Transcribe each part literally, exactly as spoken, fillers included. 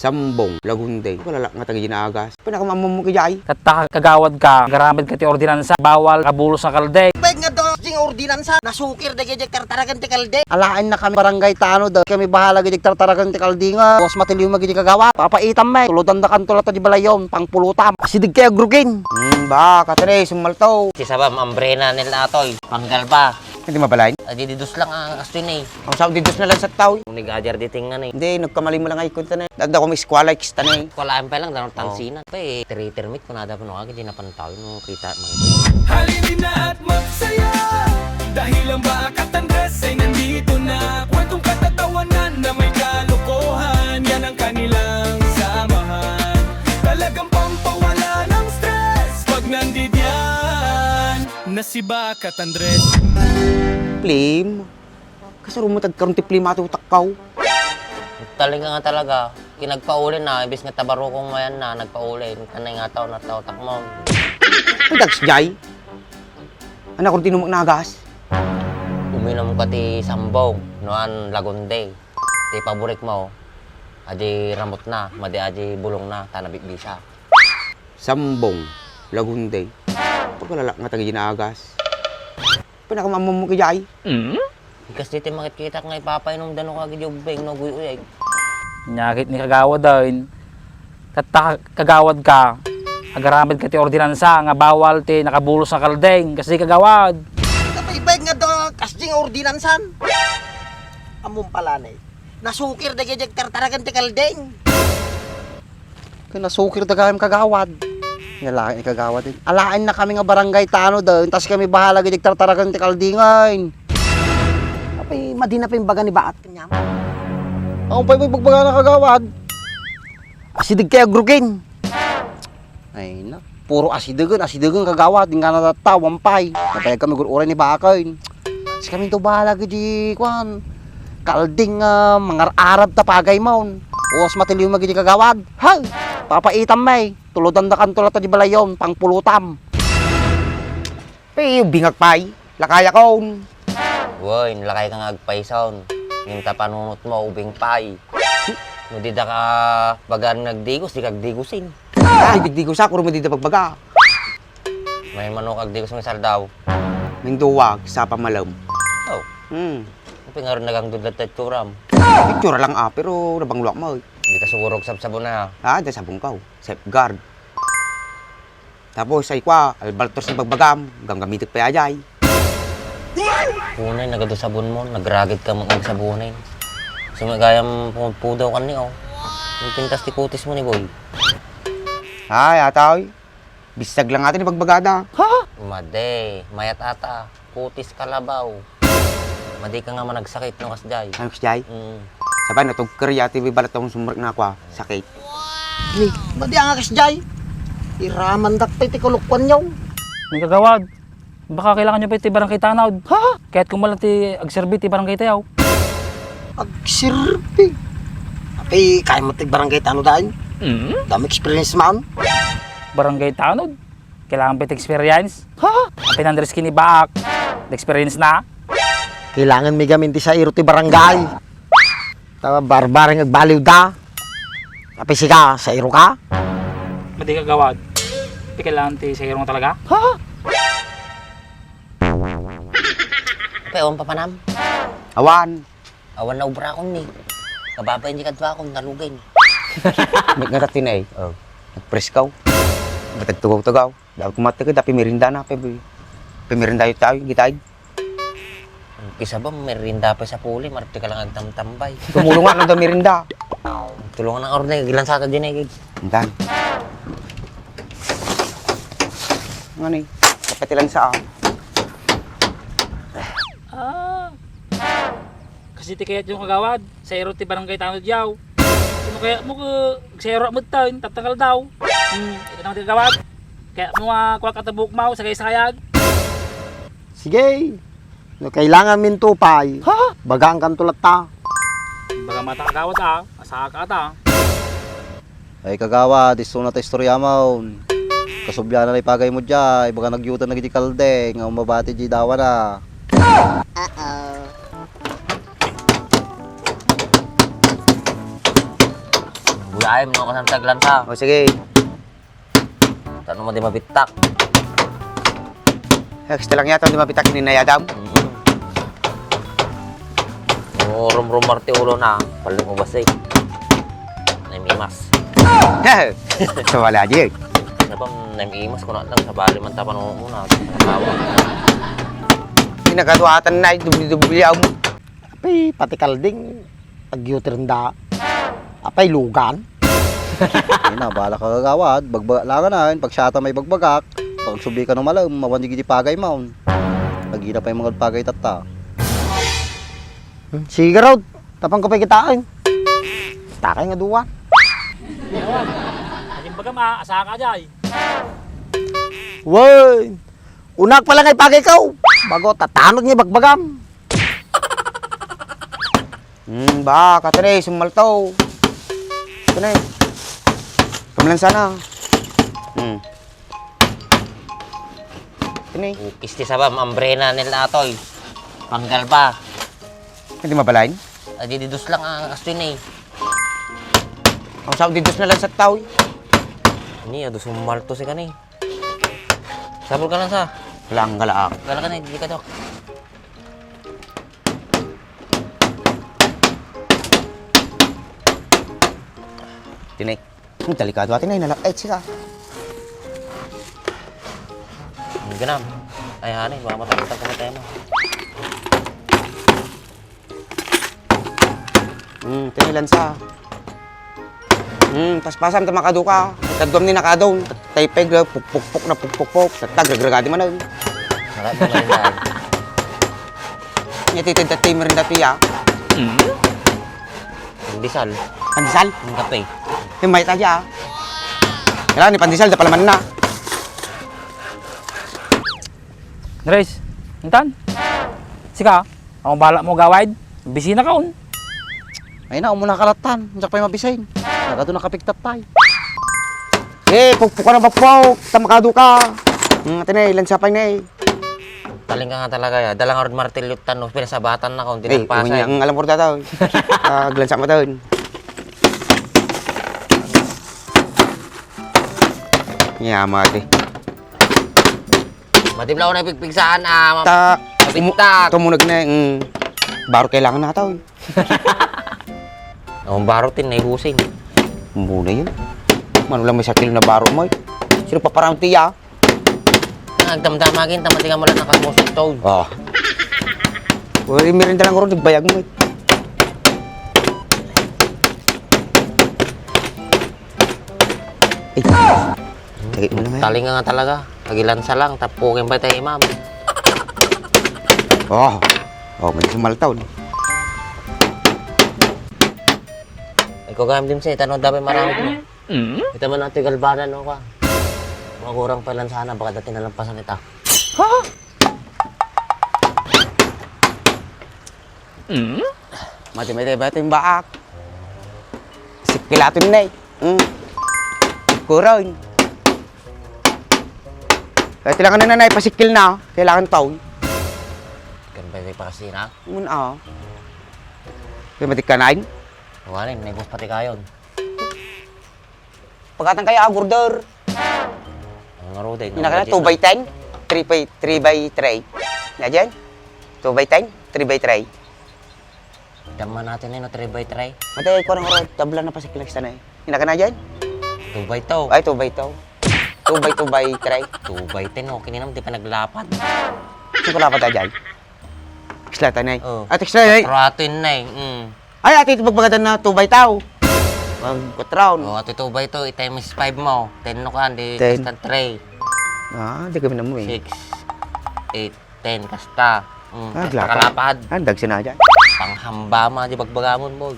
Sambong, Lagunde. Kalala nga taga dinagas. Pinakamammok ijay. Tatta, kagawad ka, agaramid ka ti ordinansa, bawal a bulos nga kaldeng. Pwede nga daw, ding ordinansa, nasukir dagiti tartaragan ti kaldeng. Alaen na kami barangay tano da. Kami bahala gidi tartaragan ti kaldeng. Puas matiliw magidi kagawad. Papaitam met. Tuludan da kanto latta di balayon, pangpulutam. Asideg kay agrukin. Hmm, ba, katene, sumaltaw. Ti sabam, ambrena nila atoy. Panggalba. Hindi mabalay? Adi didus lang ang asto yun eh. Ang sao didus na lang sa tao. Kung nag-ajar di tingan eh. Hindi, nagkamali mo lang ay kunta na. Dagda ko may eskwela, kista na eh. Wala ang pelang, danong Oo. Tansinan. Pa eh, tiri-termit ko na dapat no, agi di napantaw, no, kita, mga Halina at magsaya dahil ang Bakat Andres ay nandito na. Kwentong katatawanan na may kalokohan, yan ang kanilang samahan. Talagang pampawala ng stress pag nandidiyan na si Bakat Andres. Plim. Kasaro mo tagkaroon ti plim ati utakkaw. Talaga nga talaga. Kinagpaulin na, ibis nga tabarukong mayan na, nagpaulin. Kanay nga tao na tao takmo. Ang dags jay. Anak ko tinumok nagas. Uminom ka ti sambong, nuan lagunde. Ti paborik mo, adi ramot na, madi adi bulong na, ta nabitbisa. Sambong, lagunde. Pagkalala nga taga dinagas. Pinakamammok ijay. Kas di ti makitkitak nga ipapainom dano ka gidi ubbing no guyuyeg. Nyakit ni kagawad ayn. Tatta kagawad ka. Agaramid ka ti ordinansa nga bawal ti nakabulos nga kaldeng. Kas di kagawad. Napaibayag nga da kasdi nga ordinansan. Ammom pala ne. Nasukir dagiti tartaragan ti kaldeng. Ken nasukir da gayam kagawad. Nga laeng ni kagawad, eh. Alaen na kami nga barangay tano da, intas kami bahala gidi tartaragan ti kaldeng. Apay, madi na pay imbaga ni Bakat kaniam. Ang pay mo ibagbagana kagawad. Asideg kay agrukin. Ay na, puro asidegen, asidegen kagawad, ingkana tatta, wampay. Nabayag kami gur-uray ni Bakat. Sikaminto bahala gidi, kuan. Kaldeng, ah, mangar-arab ta pagay mon. Uwas matiliw magidi kagawad. Hay! Papaitam may. Tuludan da kanto latta di balayon, pangpulutam. Pay, ubingak pay. Lakayakon. Woy, lakay ka nga agpayson. Ngem ta panunot mo, ubing pay. No di da ka bagan nagdigos, di ka agdigosin. Ay, digdigos ako, rumadi da pagbaga. May manok agdigos may sardaw. May duwag sa pamalem. Oh. Hmm. Ang pingaron nagangdud lang ta itsuram. Itsura lang ah, pero nabangluak mo. Di ka siguro sabsabon na. Ah, da sabon ka. Safeguard. Tapos, ay kwa, albaltos na bagbagam, gamgamitek pa ajay. Punay, nagadu sabon mo, nagragit ka mag-, magsabunay. Sumagayam pumudpudaw ka ni, oh. Yung pintas ti kutis mo ni Boy. Ay, ataw, eh. Bisag lang ata ni bagbagada. Ha? Made, mayat ata. Kutis kalabaw. Madi ka nga managsakit, no, kasjay? Ano, kasjay? Mm. Sabay, natugker ya, ti balat akong sumrek na ako, ah. Sakit. Ni, madi nga kasjay? Iraman dakta iti kalukwan yaw. Ni kagawad, baka kailangan nyo pa iti barangay tanod. Ha? Kaya't kumala ti agserbi ti barangay tayaw. Agserbi? Apay, kaya mo ti barangay tanod, ay? Mm. Dami experience man. Barangay tanod? Kailangan pa iti experience? Ha? Apay ni Andres kini Baak. The experience na? Kailangan mi gamin ti sairo ti barangay. Ta barbareng agbaliw da. Apay sika, sairo ka? Madi kagawad. Ti kailangan ti sairo nga talaga? Ha? Apay, awan papanam? Awan. Awan naubrakon ni. Kababay ni kaduakon, nalugay ni. Mek nga katinay. Oh. Nagpreskaw. Batag tugaw-tugaw. Dapat kumatikid, ah, pimirinda na, pe, pimirinda yu tayo, gitay. Kisa ba, merinda pa sa puli, marti ka lang agtamtambay. Tumulong nga, nagda mirinda. Tulungan ng orne, gilan sa atin din, eh. Intan. Nga ni, kapatilan sa, ah. Ah. Kasi ti kayat yung kagawad, sairo ti barangay tanod yaw. Sino kayat mo ka, sairo mo tayo, tatangal daw. Hmm, ikaw naman ti kagawad. Kaya mo nga, kuha ka tabuk mo, sagay-sayag. Sige. No kailangan min tupay, ha? Bagaan kanto latta. Baga mata kagawad, ah. Asa ka ata? Ay, kagawad, isu na ta istorya mo. Kasubyanan na ipagay mo dya, ibaga nagyutan na giti kaldeng, nga umabati di dawa na. Uh-oh. Yaim no kasantag lansa. O, sige. Tano mo di mabittak. Next lang yata, di mabittak, ininayadam. Mm. O, rumrumar ti ulo na. Paling mo basig. Naimimas. Sa wala di. Napa, naimimas ko na lang. Sabali man tapan mo muna. Tawa. Pinagkatuatan na, W W M. Apay, pati kalding, agyutirenda. Apay, lugan. Ay na, bala ka gagawad, bagbaga langan na, pagsata may bagbagak, pagsubi ka no malem, mawan di gidi pagay maun. Lagi na pay mga pagay tatta. Hmm, sige, Rod. Tapang ko pay kitain. Takay nga duwa. Naging baga ma, asa ka, Jay? Woy! Unak pala nga ipagay ko. Bago, tatanod nga bagbagam. Hmm, ba, katene, sumalto. Katene. Kamalan sana. Hmm. Katene. Ukis ti sabam, ambrena nila atoy. Panggalba. Hindi mabalain? Adi didus lang ang kastoy na eh. Ang sao didus na lang sa tao eh. Ni, adu sumalto si kani. Sabol ka lang sa. Wala ang galaak. Gala ka na, hindi ka, Dok. Tinik. Ang delikado atin ay nalak-, eh, sika. Ang ganam. Ay, honey, baka matapos ang kumitay mo. Hmm, tinilan sa. Hmm, paspasan ta makaduka. Kaduam ni nakadon. Tay peg, pukpukpuk na pukpukpuk. Tattag, ragragadi man, eh. Sarap naman yan. Nya titid ti merienda ti, ah. Pandesal. Pandesal? Ang kape. Yung may tadya, ah. Kailangan ni pandesal, da palaman na. Andres, intan? Sika, ang bala mo gawid? Bisina ka un. Ay na, umuna kalatan. Diyak pa'y mabisin. Nagado na kapigtatay. Eh, pukpukan na ba po? Tamakado ka. Hmm, ate na, ilan siya pa na eh. Taling ka nga talaga, ya. Dalang rod martilyo tano, pinasabatan na kung Eh, tinagpasan. Umanya, ang alam ko dadaw. Ah, glansa mo daw. Nya, mati. Mati bala ko na pigpigsaan, ah, ma-, Ta-, mabigtak. Umu-, tumunag na, mm. Baro kailangan na tao, eh. Ang baro tin, naibusin. Muna yun. Mano lang may sakil na baro mo, eh. Sino paparang tiya? Nagdamdamagin, tamati ka mo lang nakasmusog to. Oh. Uy, mirinda lang ko ron, nagbayag mo, eh. Eh. Sakit mo na nga. Taling nga talaga. Tagilansa lang, tapukin pa tayo, ma'am. Oh. Oh, may sumaltaw, no? Ikaw, Gam, Dimsy, tanong dapat marami mo. Mm? Kita man natin galbanan, no, ka? Mga kurang pa lang sana, baka dati nalampasan ita. Ha? Mm? Mati, mati, mati, baak. Sikilatun na eh. Mm. Kurang. Kaya kailangan na na, ipasikil na. Kailangan tao. Kan pwede pa kasi na? Mun, ah. Kaya mati ka na, eh? Wala, may bus pati kayon. Pagkatang kaya, ah, order. Ang aruday, Ina ka na, two by ten? Three by, three by three. Na dyan? Two by ten? Three by three. Dama natin eh, no, three by three. Matay ko ng oro, tabla na pa sa kilagstan eh. Ina ka na dyan? Two by two. Ay, two by two. Two by two by three. Two by ten, okay na naman, di pa naglapad. Saan ko lapad na dyan? Text lang tayo, Nay. Oh. Ah, text lang, Nay. Ratin na eh. Mm. Ay, ati, ito pagpagatan na two by two. Ang kwatro. Oh, ati two by two, i-times five mo. Ten no kan, di Ten. Kasta three. Ah, di kami namu eh. Six, eight, ten, kasta. Mm, ah, kasta kalapad. Ah, dagsa na dyan. Panghamba ma, di bagbagamon, boy.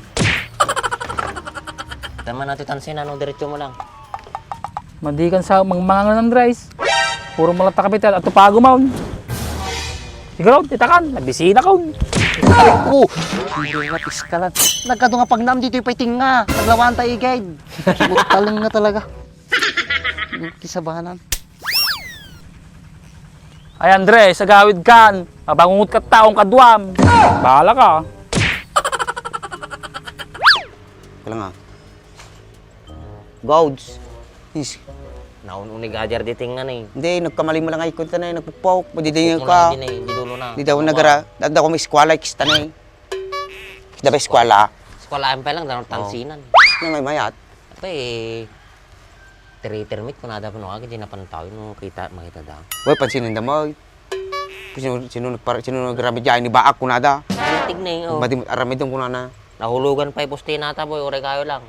Tama na, ti tansin, ano, diretso mo lang. Madikan sa mangmangan ng rice. Puro malata kapital at tupago maun. Siguro, titakan, nabisina kaun. Ay, ko! Hindi nga piskalan. Nagkado nga pagnam dito yung paiting nga. Naglawan tayo, guide. Butaling nga talaga. Kisabanan. Ay, Andres, agawid kan. Mabangungot ka taong kaduam. Bahala ka. Kailangan. Gauds. Is. Naun-unig ajar di tingan eh. Hindi, nagkamali mo lang ay kunta na, nagpukpok. Madidingan Pukpok ka. Lang din eh, di dulo na. Di daw Ano nagara-, ba? Di daw kami eskwela, kista na eh. Di ba eskwela? Eskwela, ang pa lang, daw Oo. Tansinan. Nga may mayat. Apa eh, tiri-tirmit ko na daw, no, agi, di napantaw, no, kita, makita daw. Uy, pansinin da mo, uy. Sino, sino nagpar-, sino nagramid dyan? Ni Baak kunada. Tignan, oh. Madi-, aramid dong kunana. Nahulugan pa yung postinata, boy. Oray kayo lang.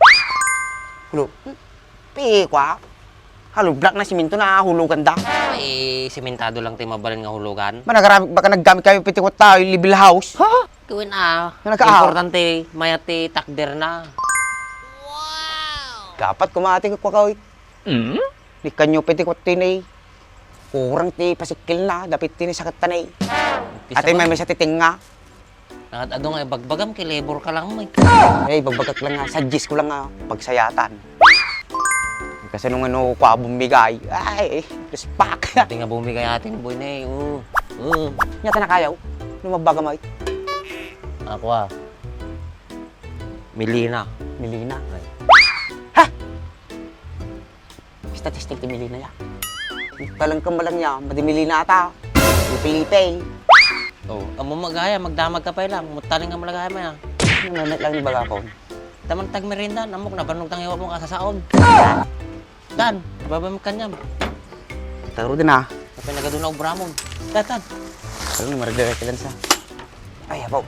Hulo. Pi, kwa. Hollow block na simento na hulugan da. Ay, simentado lang tayo mabalin nga hulugan. Managaramid, baka naggamit kayo piti kwarta, yung level house. Ha? Gawin ah. Nga nagka-, Importante, mayat ti takder na. Dapat kumati ko kwa, oy. Mm? Ni kanyo pwede ko tinay. Kurang ti pasikil na, dapit ti ni sakit tanay. Ate, may misa ti tinga. Nagad-ado nga ibagbagam, kay labor ka lang, may. Eh, ibagbagak lang nga, suggest ko lang nga, pagsayatan. Kasi nung ano, kwa bumigay, ay, respect. Ati nga bumigay atin, boy, na eh, oo. Oo. Nyata na kayaw, lumabbaga mo, eh. Ako ah. Melina. Melina? Ay. Ha? Statistic ti Melina ya. Talang kamalang ya, madi Melina ata. Lipay-lipay. Oh, amo magaya, magdamag ka pa lang. Mutaling nga malagaya mo ya. Ano na lang ni bagakon? Taman tagmerienda, namok nabannog tang iwa mo kasasaon. Dan, baba mo kanyam. Taro din ah. Apa nagaduna obramon? Datan. Ano ni maragdagan sa? Ay, apo.